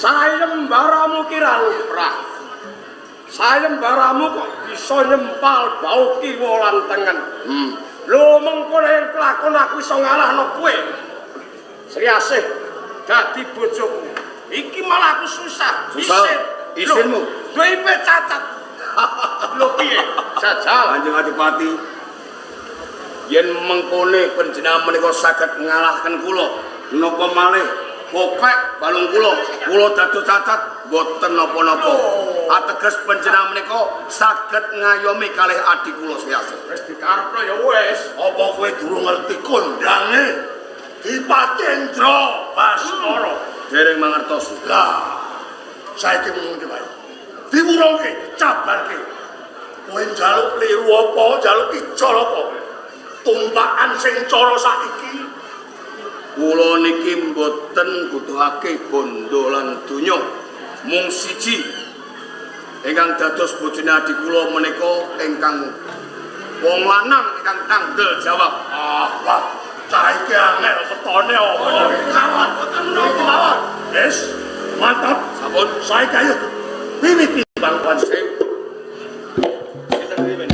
Sayembaramu kira lumrah. Sayembaramu kok bisa nyempal bau kiwa lan tengen. Lho mengko yen kelakon aku iso ngalahno kowe. Sri Asih dadi bojoku. Iki malah aku susah. Susah. Isinmu. Duwe cacat. Lho piye? Jajal. Kanjeng Adipati. Yen mengkone panjenengan menika saged ngalahken kula, napa malih poklek balung kula, kula dados cacat mboten napa-napa. Ateges panjenengan menika saged ngayomi kalih adi kula Sri Asih. Wis dikarepno ya wis. Apa kowe durung ngerti kondange Dipatendra Baskara? Dereng mangertos. Lah, saiki mung wae. Diwurungke, cabarke. Kowe njaluk liru apa, njaluk ijol apa? Tumpakan sing cara saiki kula niki mboten butuhake bondo lan donya. Mung siji ingkang dados bojone adi kula menika ingkang wong lanang ingkang tanggal jawab. Ah, wah, cah iki angel ketone apa? Mawon boten napa mawon. Wis, mantap. Sampun, saiki ayo wiwiti bangkuan sewu. Sinten wiwit?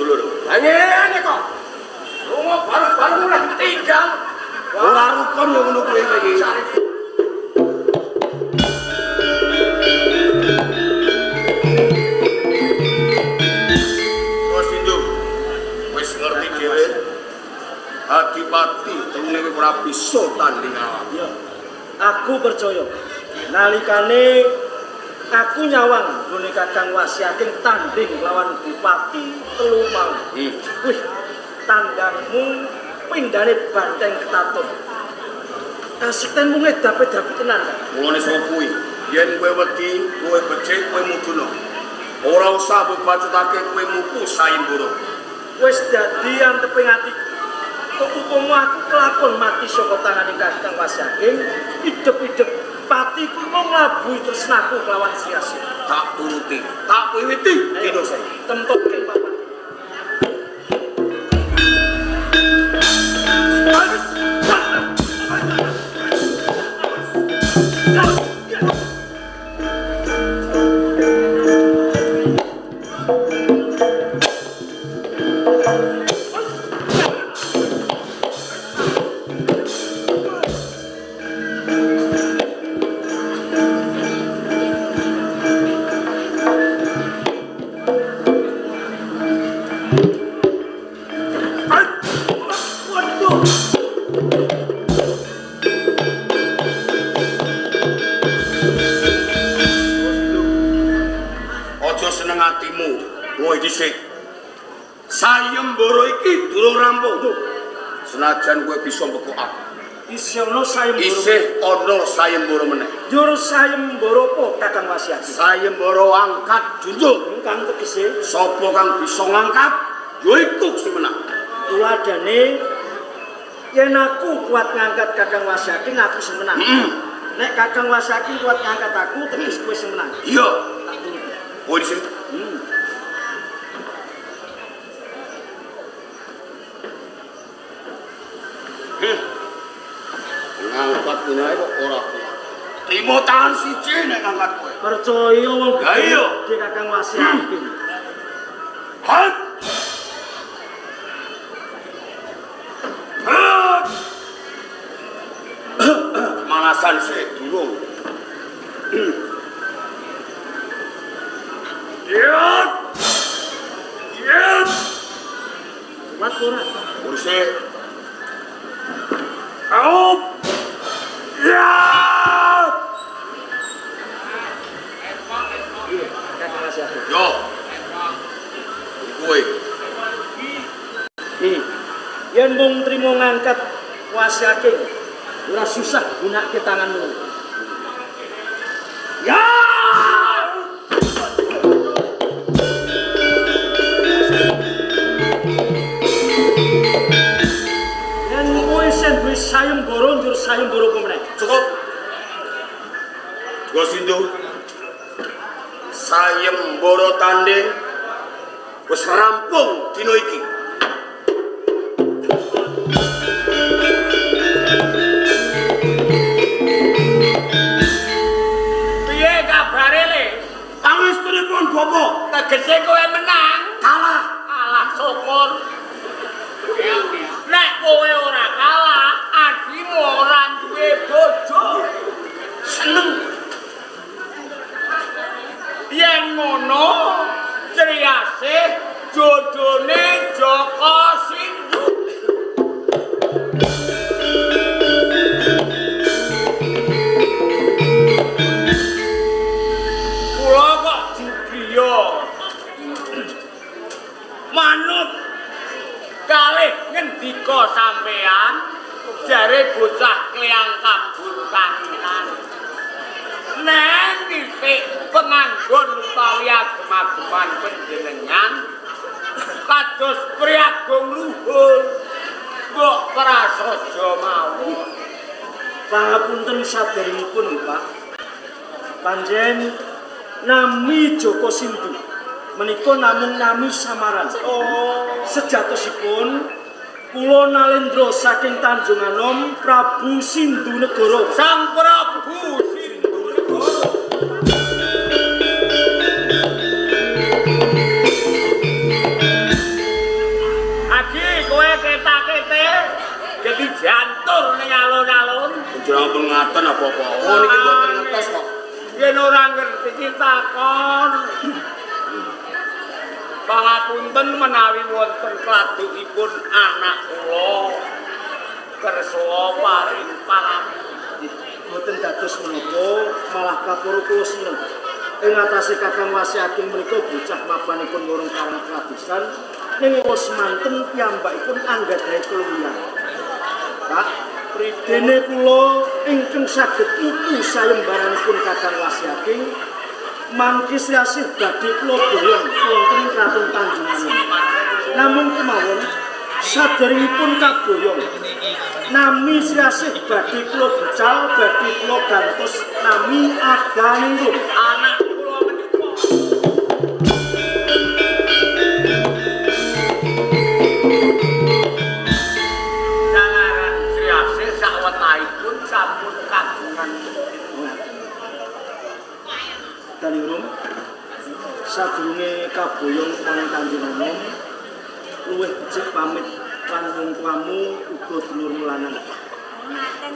dulur. Lah ngene kok. Lunga bareng-bareng ora ditinggal. Ora rukun ya ngono kuwi iki. Wis Sindu. Wis ngerti dhewe. Adipati telune ora bisa tanding awak. Ya. Aku percaya. Nalikane aku nyawang nggone Kakang Wasiaking tanding lawan Bupati telu mau. Wih, tandangmu pindhane banteng ketatun. Kasektenmu ngedape-dape tenan. Mulane sapa kuwi? Yen kowe wedi, kowe becik, kowe muduna. Ora usah mbok bacutake kowe mupu sayembara. Wis dadi anteping atiku. Kok upama aku kelakon mati saka tangane Kakang Wasiaking, idep-idep patiku mau nglabuhi tresnaku kelawan Sri Asih. Tak turuti, tak wiwiti dina saiki. Temtoke papan. Aja seneng atimu, kowe dhisik. Sayembara iki durung rampung. Senajan kowe bisa mbekok aku. Isih ana sayembara. Isih ana sayembara meneh. Njur sayembara apa Kakang Wasiaking? Sayembara angkat junjung. Kang tegese Sapa kang bisa ngangkat, ya iku sing menang. tuladane yen aku kuat ngangkat Kakang Wasiaking aku sing menang. Nek Kakang Wasiaking kuat ngangkat aku teges kowe sing menang. Iya, Tak turuti. kowe dhisik. Ngangkat ngene ae kok ora kuat. Trimo tangan siji nek ngangkat kowe. Percaya wong Lah iya. gedhe Kakang Wasiaking. Hat. Hat. Malasan sik durung. Yat. Yat. Kuat ora? Urse. Aup. Yat. Iya, Kakang Wasiaking. Yo. Kowe. Yen mung trimo ngangkat Wasiaking, ora susah gunake tanganmu. Ya! Yen kowe sing duwe sayembara njur sayembara apa meneh? Cukup. Gua Sindu. Sayembara tanding wis rampung dina iki. Piye kabare le? Pangestunipun Bapak Tegese kowe menang. kalah. Alah syukur. Nek kowe ora kalah, adimu ora duwe bojo. Seneng. Yen ngono, Sri Asih jodone Joko Sindu. Kula kok jubriya. Manut kalih ngendika sampean jare bocah kleyang kabur kanginan. Neng titik penganggon utawi agem-ageman panjenengan kados priagung luhur mbok prasaja mawon. Pangapunten saderengipun nggih, Pak. Panjen nami Joko Sindu menika namung nami samaran. Oh, Sejatosipun kula Nalendra saking Tanjung Anom Prabu Sindu Negara. Sang Prabu Sindu Negara. Panjenengan pun ngaten apa-apa. Oh niki mboten ngertos kok. Yen ora ngerti ki takon. Pangapunten menawi wonten kladukipun anak kula. Kersa paring pangapunten. Mboten dados menapa, malah kapura kula seneng. Ing atase Kakang Wasi Ageng menika bocah mapanipun wurung karang kradosan ning wis manten piyambakipun anggadhahi keluwihan. Pak, dene kula ingkang saged mutu sayembaranipun Kakang Wasi Ageng mangki Sri Asih badhe kula boyong wonten ing Kraton Tanjunganom. Namung kemawon saderengipun kaboyong nami Sri Asih badhe kula bucal, badhe kula gantos nami Adaningrum. Anak kula menika jalaran Sri Asih sawetahipun sampun kagungan. Daningrum, sadurunge kaboyong wonten Tanjunganom luwih becik pamit lan wong tuamu uga dulurmu lanang. Ngaten,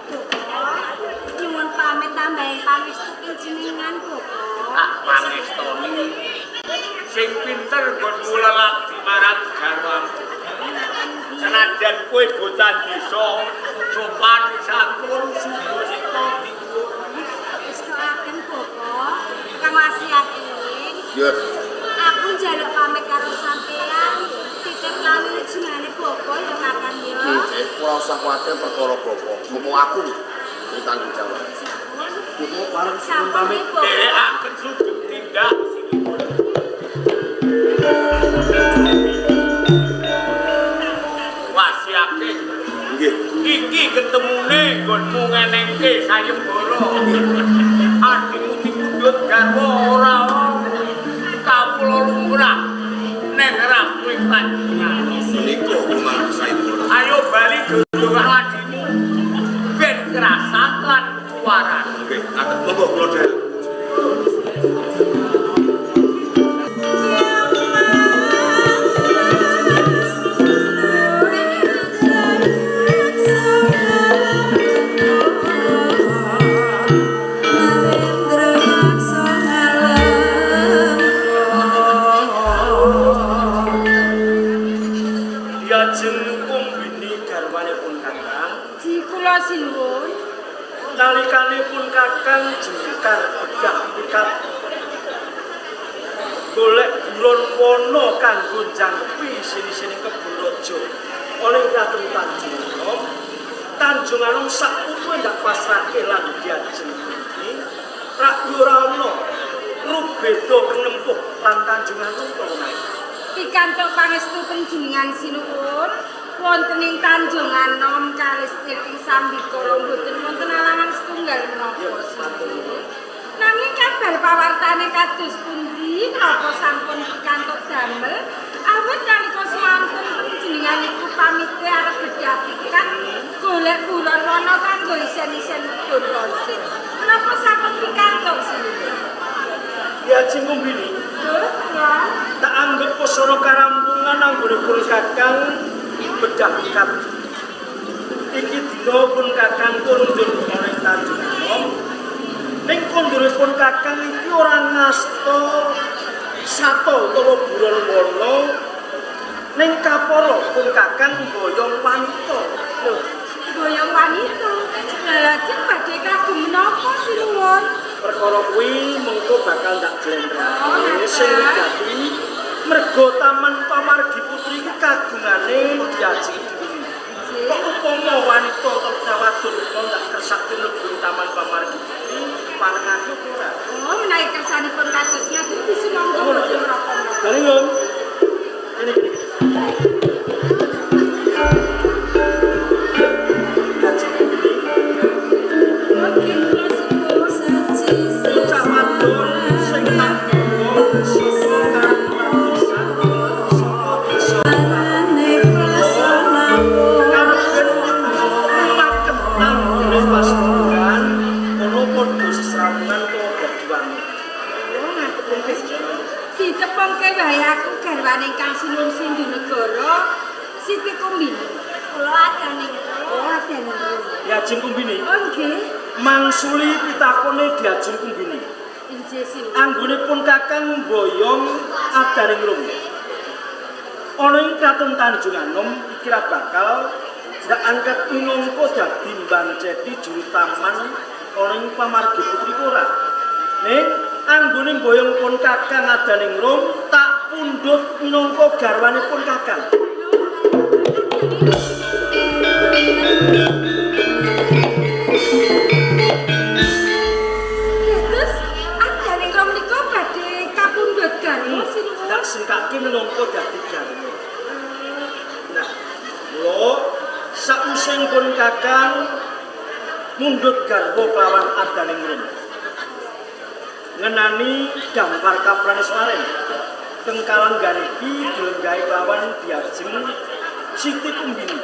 Bapak. Nyuwun pamit tambahi pangestu panjenengan, Bapak. Tak pangestoni. Sing pinter nggonmu lelakdi marang garwamu. Senajan kowe bocah desa, sopan santun subasita diwur. Estoaken, Bapak. Kang Wasi Ageng. Yes. Aku njaluk pamit karo sampean. Titip lali jenenge Bapak ya Kakang ya. Nggih, ora usah kuwatir perkara Bapak. Mumpung aku sing tanggung jawab. Bapak pareng nyuwun pamit. Nderekaken sugeng tindak sinuwun. Wasi Ageng. Nggih. Iki ketemune nggonmu ngenengke sayembara. Adimu dipundhut garwa ora kawula lumrah neng rapuh panjenengan. Menika hubungan sayembara. Ayo bali dodol adimu ben krasan lan waras. Nggih, ngaten monggo kula dherek. Diajeng Kumbini garwanipun Kakang. Di kula sinuwun. Nalikanipun Kakang jengkar bedah pikat golek buron wana kanggo njangkepi sini-sini kebun raja oleh Kraton Tanjunganom. Tanjunganom sak utuhe ndak pasrahke lan diajeng Kumbini rak yo ora ana rubeda kenempuh lan Tanjunganom to menawi. Pikantuk pangestu panjenengan sinuwun wonten ing Tanjunganom kalistir ing sambikala mboten wonten alangan setunggal menapa sinuwun. Nanging kabar pawartane kados pundi menapa sampun pikantuk damel awit nalika semanten panjenengan iku pamite arep bedah pikat golek buron wana kanggo isen-isen medun raja. Menapa sampun pikantuk sinuwun? Diajeng Kumbini. Tak anggep pesona karampungan anggonipun Kakang bedah pikat. Iki dina pun Kakang kondur ana ing Tanjunganom. Ning konduripun Kakang iki ora ngasta sato utawa buron wana. Ning kapara pun Kakang mboyong wanita. Lho, mboyong wanita. Lha lajeng badhe kagem menapa sinuwun? Perkara kuwi mengko bakal ndak jlentrehake sing wigati merga Taman Pamargi Putri iki kagungane diajeng dhewe. Kok upama wanita utawa wadon kok ndak kersake mlebu Taman Pamargi Putri parengake apa ora? Oh, menawi kersanipun kados ngaten disumangga mboten menapa-menapa. Lha Om. Ini gini. Diajeng Kumbini. Bocah wadon sing tak gawa saka Karang saka desa karepen makem nang gone pasturan kono padha sesrawungan utawa gadiwangi. Oh, ngaten. Ditepungke wae aku garwane ingkang sinuwun Sindhunegara Siti Kumbini. Kula adaningrum. Oh, adaningrum. Diajeng Kumbini. Oh, Nggih. Mangsuli pitakone Diajeng Kumbini. Injih sinuwun. Anggone pun Kakang mboyong adaning rum. Ana ing Kraton Tanjung Anom iki ra bakal ndak angkat minangka dadi mbanceti juru taman ana ing pamargi putri ora. Ning anggone mboyong pun Kakang adaning rum tak pundhut minangka garwanipun Kakang. Terus adaning rum nika badhe kapundhut garwa sinuwun. Ndak sengkake minangka dadi garwa. Nah, mula sakwise pun Kakang mundhut garwa kelawan adaning rum. Ngenani dampar Kapraneswaren tengkalan ganiki dilenggahi kelawan Diajeng Siti Kumbini.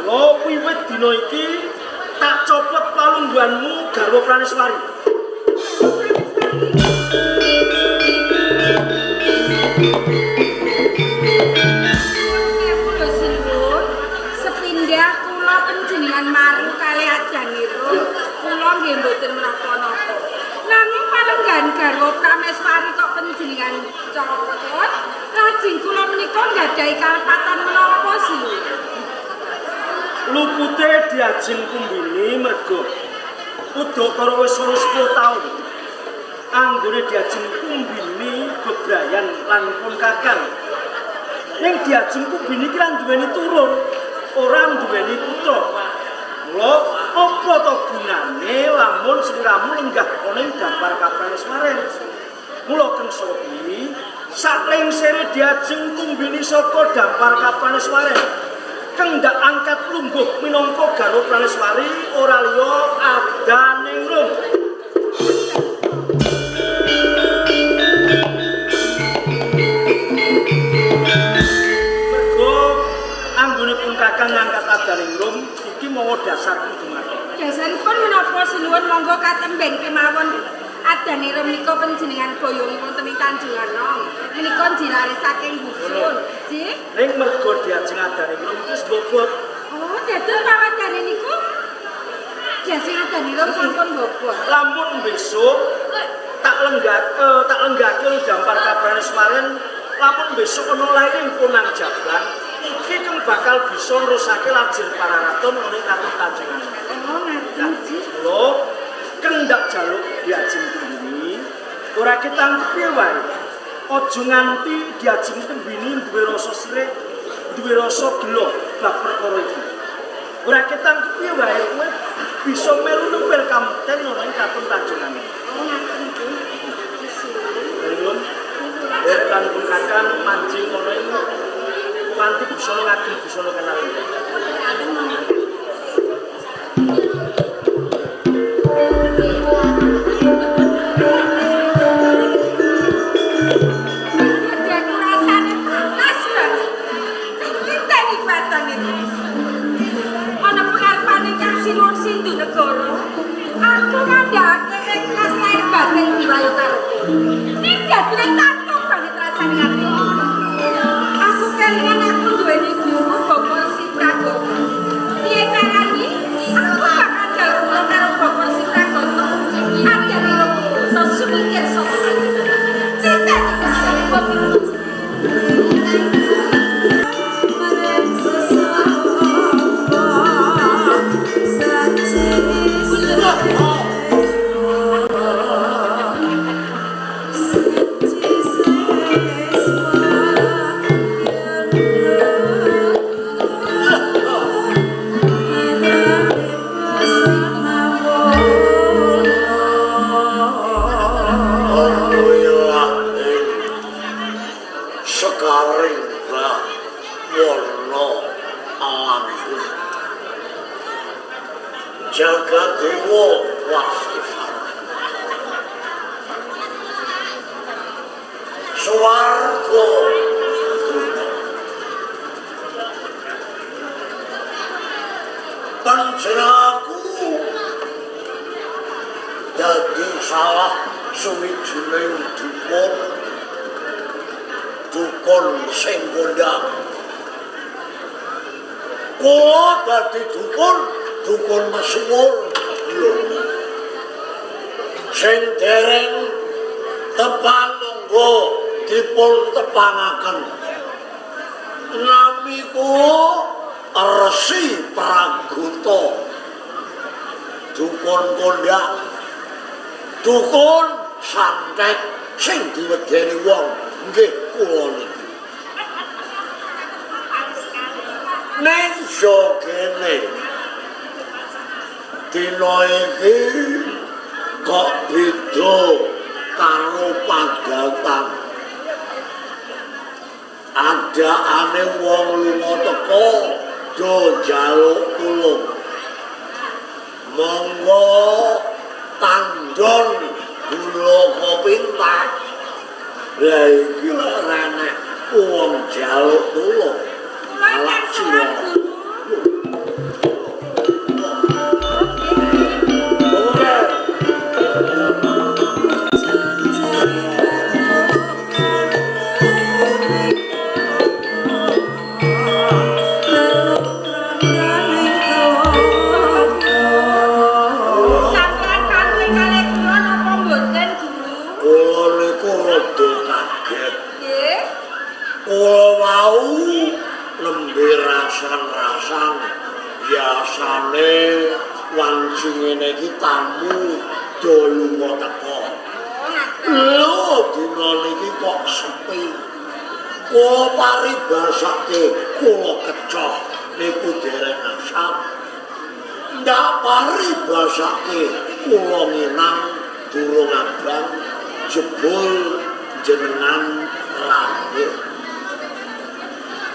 Mula wiwit dina iki tak copot palungguhanmu garwa Praneswari. Sewu lho sinuwun. Sepindah kula panjenengan maru kalih ajanipun. Kula nggih mboten menapa-napa. Nanging palenggahan garwa Prameswari kok panjenengan copot, lajeng kula menika nggadahi kalepatan menapa sinuwun? Lupute Diajeng Kumbini merga udakara wis ana 10 taun. Anggone Diajeng Kumbini bebrayan lan pun Kakang. Ning Diajeng Kumbini ki ra duweni turun, ora duweni putra. Mula apa to gunane lamun sliramu lenggah ana ing dampar Kapraneswaren? Mula kengsa kuwi saklengsere Diajeng Kumbini saka dampar Kapraneswaren. Keng ndak angkat lungguh minangka garwa Praneswari ora liya adaning rum. Mergo anggone pun Kakang ngangkat adaning rum iki mawa dasar kidungan. Dasaripun menapa sinuwun monggo katemben kemawon adaning rum nika panjenengan boyongi wonten ing Tanjung Anom. Menika jilare saking dusun. Nggih. Ning mergo Diajeng adaning rum wis bobot. Oh, dados pawadane niku Diajeng adaning rum sampun bobot. Lamun besok tak lenggake dampar Kapraneswaren, lamun besok ana lahiring Ponang Jablang, iki keng bakal bisa nerusake lajeng pararaton ana ing Kraton Tanjung Anom. Oh, ngaten nggih. Mula keng ndak jaluk Diajeng Kumbini ora ketangkep piye wae. Aja nganti Diajeng Kumbini duwe rasa srek, duwe rasa gelo bab perkara iki. Ora ketangkep piye wae kowe bisa melu nempel kamukten ana ing Kraton Tanjung Anom. Oh, ngaten nggih. Belum. Derek lan pun Kakang manjing ana ing panti busana ngagem busana kenal. Aku rasane panas banget. Niteni batane. Ana pengarepane Kang Sinuwun Sindu Negara. Aku ngandhakake ikhlas lahir batin diwayo karo kowe. Ning dadine tatung banget rasane ati. Aku kelingan aku duweni guru Bapak Si Pragoto. Piye carane? Aku bakal jaluk karo Bapak Si Pragoto. Adane rasa sumikir saka cita-cita. Jaga dewa wasisan swarga panjenenganku dadi salah suwijining dukun dukun sing kondang. Kula dadi dukun dukun masuwur. Lho. Sing dereng tepang monggo dipun tepangaken. Nami kula Resi Pragoto. Dukun kondang. Dukun santet sing diwedeni wong nggih kula niki. Ning jogene dina iki kok beda karo padatan. Adaane wong lunga teko do njaluk tulung. Monggo tandon gula kopi entek. Lah iki lek renek wong njaluk tulung. Kula ingkang sowan guru. Sampeyan kanthi kalih kula napa mboten guru? Kula niku rada kaget. Nggih. Kula wau nembe rasan-rasan biasane wanci ngene iki tamu do lunga teko. Oh, ngaten. Lho dina niki kok sepi. Kula paribasake kula kecoh niku dereng asap. Ndak paribasake kula nginang durung abang jebul jenengan rawuh.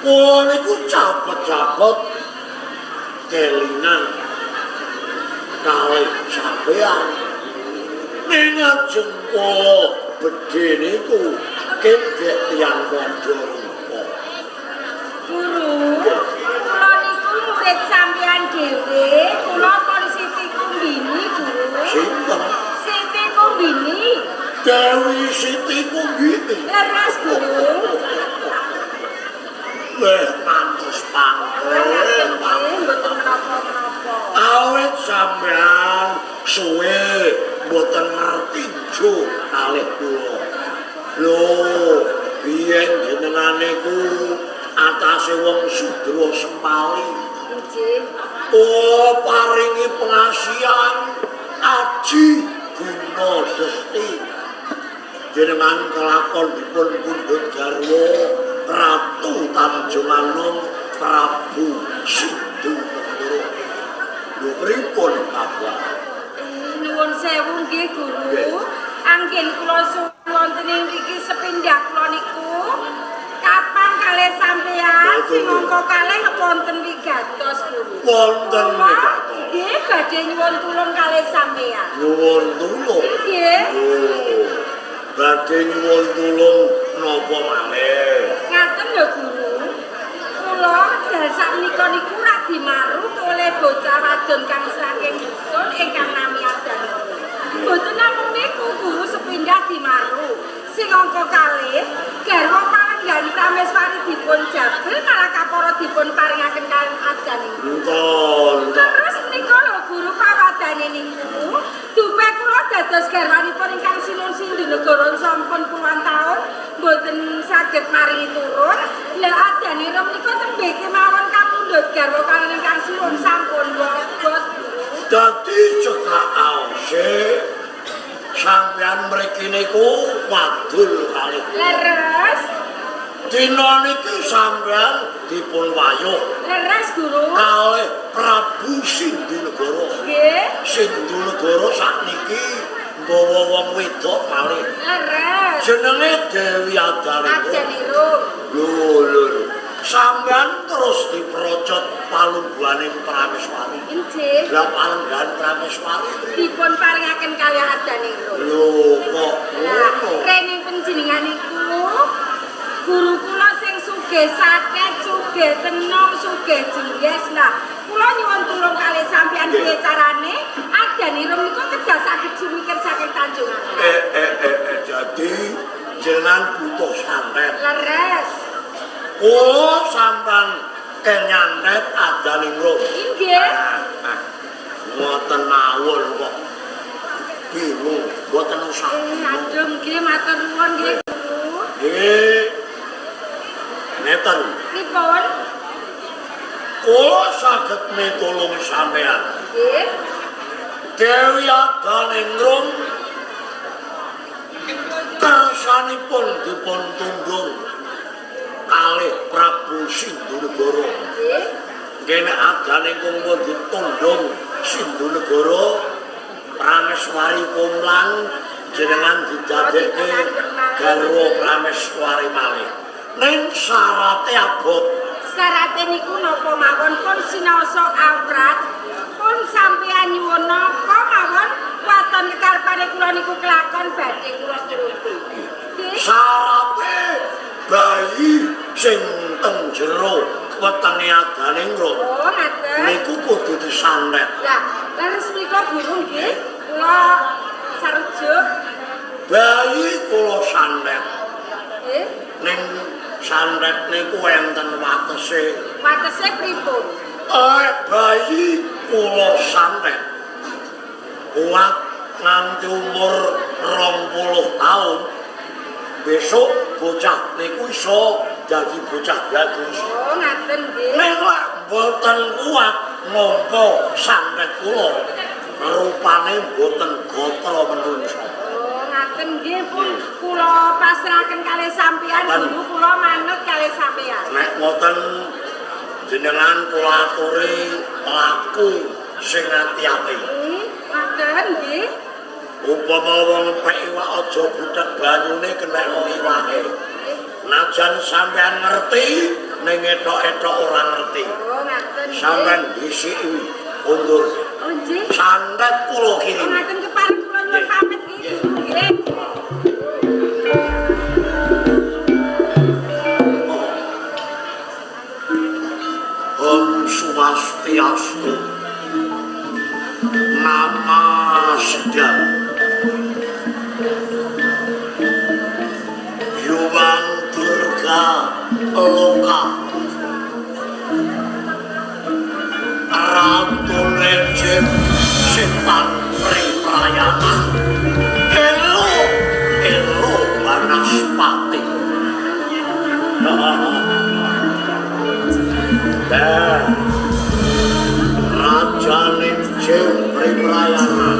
Kula niku capet-capet kelingan kalih sampeyan. Ning ajeng kula bedhe niku kendhek tiyang padha rupa. Guru, kula niku murid sampeyan dhewe, kula pun Siti Kumbini, Guru. Sinten? Siti Kumbini. Dewi Siti Kumbini. Leres, Guru. Weh, mantus pangke. Nggih, mboten menapa-menapa. Awit sampeyan suwe mboten ngerti jo kalih kula. Lho, biyen jenengan niku atase wong Sudra Sempali. Nggih. Kula paringi pengasihan aji guna desti. Jenengan kelakon dipun pundhut garwa Ratu Tanjunganom Prabu Sindhu Negara. Lho pripun kabar? Nuwun sewu nggih, Guru. Anggen kula suwun wonten ing mriki sepindah kula niku kapan kalih sampeyan sing angka kalih wonten wigatos, Guru. Wonten wigatos. Nggih, badhe nyuwun tulung kalih sampeyan. Nyuwun tulung. Nggih. Badhe nyuwun tulung napa malih? Ngaten lho, Guru. Kula dal sakmenika niku rak dimarut oleh bocah wadon kang saking dusun ingkang nami Adanira. Mboten namung niku, Guru, sepindah dimaru. Sing angka kalih, garwa palenggan Prameswari dipun jabel malah kapara dipun paringaken kaliyan Adanira. Enton. Terus menika lho Guru pawadane niku, dupe kula dados garwanipun ingkang Sinuwun Sindhu Negara sampun puluhan taun mboten saged maringi turun. Lah Adanira menika tembe kemawon kapundhut garwa kaliyan ingkang Sinuwun sampun wabot. Dadi cekak aose sampeyan mriki niku wadul kalih. Leres. Dina niki sampeyan dipun wayuh. Leres, Guru. Kalih Prabu Sindhu Negara. Nggih. Sindhu Negara sakniki nggawa wong wedok malih. Leres. Jenenge Dewi Adanira. Adanira. Lho lho. Sampeyan terus diprocot palungguhane Prameswari. Nggih. Lah palenggahan Prameswari dipun paringaken kalih Adanira. Lho kok ngono? Rene panjenengan niku guru kula sing sugih saket, sugih tenung, sugih jengges. Lah, kula nyuwun tulung kalih sampeyan piye carane Adanira niku kedah saged sumikir saking Tanjunganom. Jadi jenengan butuh santet. Leres. Kula sampeyan kenyantet Adanira. Nggih. Ngoten mawon kok. Bingung, mboten usah. Aduh nggih matur nuwun nggih Guru. Nggih. Ngeten. Pripun? Kula saged mitulungi sampean. Nggih. Dewi Adaningrum kersanipun dipun tundung kalih Prabu Sindhunegara. Nggih. Nggih nek Adaningrum pun ditundung Sindhunegara, Prameswari Komlang jenengan didadekke garwa Prameswari malih. Ning syarate abot. Syarate niku napa mawon pun sinaosa awrat, pun sampeyan nyuwun napa mawon waton kekarepane kula niku kelakon badhe kula turuti. Nggih. Syarate bayi sing teng jero wetenge Adaningrum. Oh, ngaten. Niku kudu disantet. Lah, leres menika Guru nggih, kula sarujuk. Bayi kula santet. Nggih. Ning santet niku enten watese. Watese pripun? Bayi kula santet kuat nganti umur 20 tahun. Besok bocah niku iso dadi bocah bagus. Oh, ngaten nggih. Ning lek mboten kuat nampa santet kula, rupane mboten gatra menungsa. Oh, ngaten nggih pun kula pasrahaken kalih sampeyan Guru, kula manut kalih sampeyan. Nek ngoten jenengan kula aturi laku sing ati-ati. Nggih, ngaten nggih. Upama wong pek iwak aja butek banyune kena iwake. Najan sampean ngerti ning etok-etok ora ngerti. Oh, ngaten nggih. Sampean disiki undur. Oh, nggih. Santet kula kirim. Oh, ngaten kepareng kula nyuwun pamit nggih. Nggih. Om Swastiastu. Nama sedang Yuwang Durga Loka Ratu Lejem Setan Priprayana Elo Elo Wanaspati. Raja Lejem Priprayana.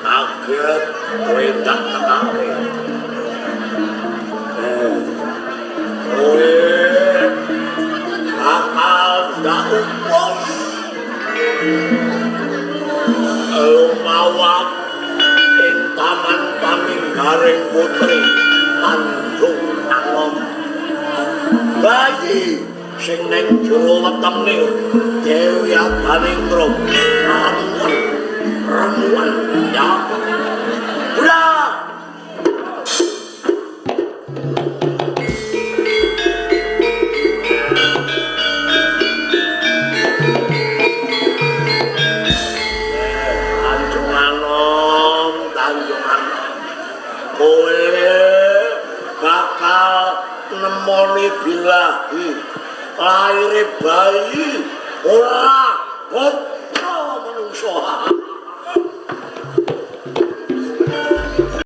Kaget kowe ndak tekake. Kowe bakal ndak upus. Lumawat ing taman paminggaring putri Tanjung Anom. Bayi sing ning jero wetenge Dewi Adaningrum ramuan ramuan ya. Udah. Tanjung Anom, Tanjung Anom. Kowe bakal nemoni bilahi laire bayi ora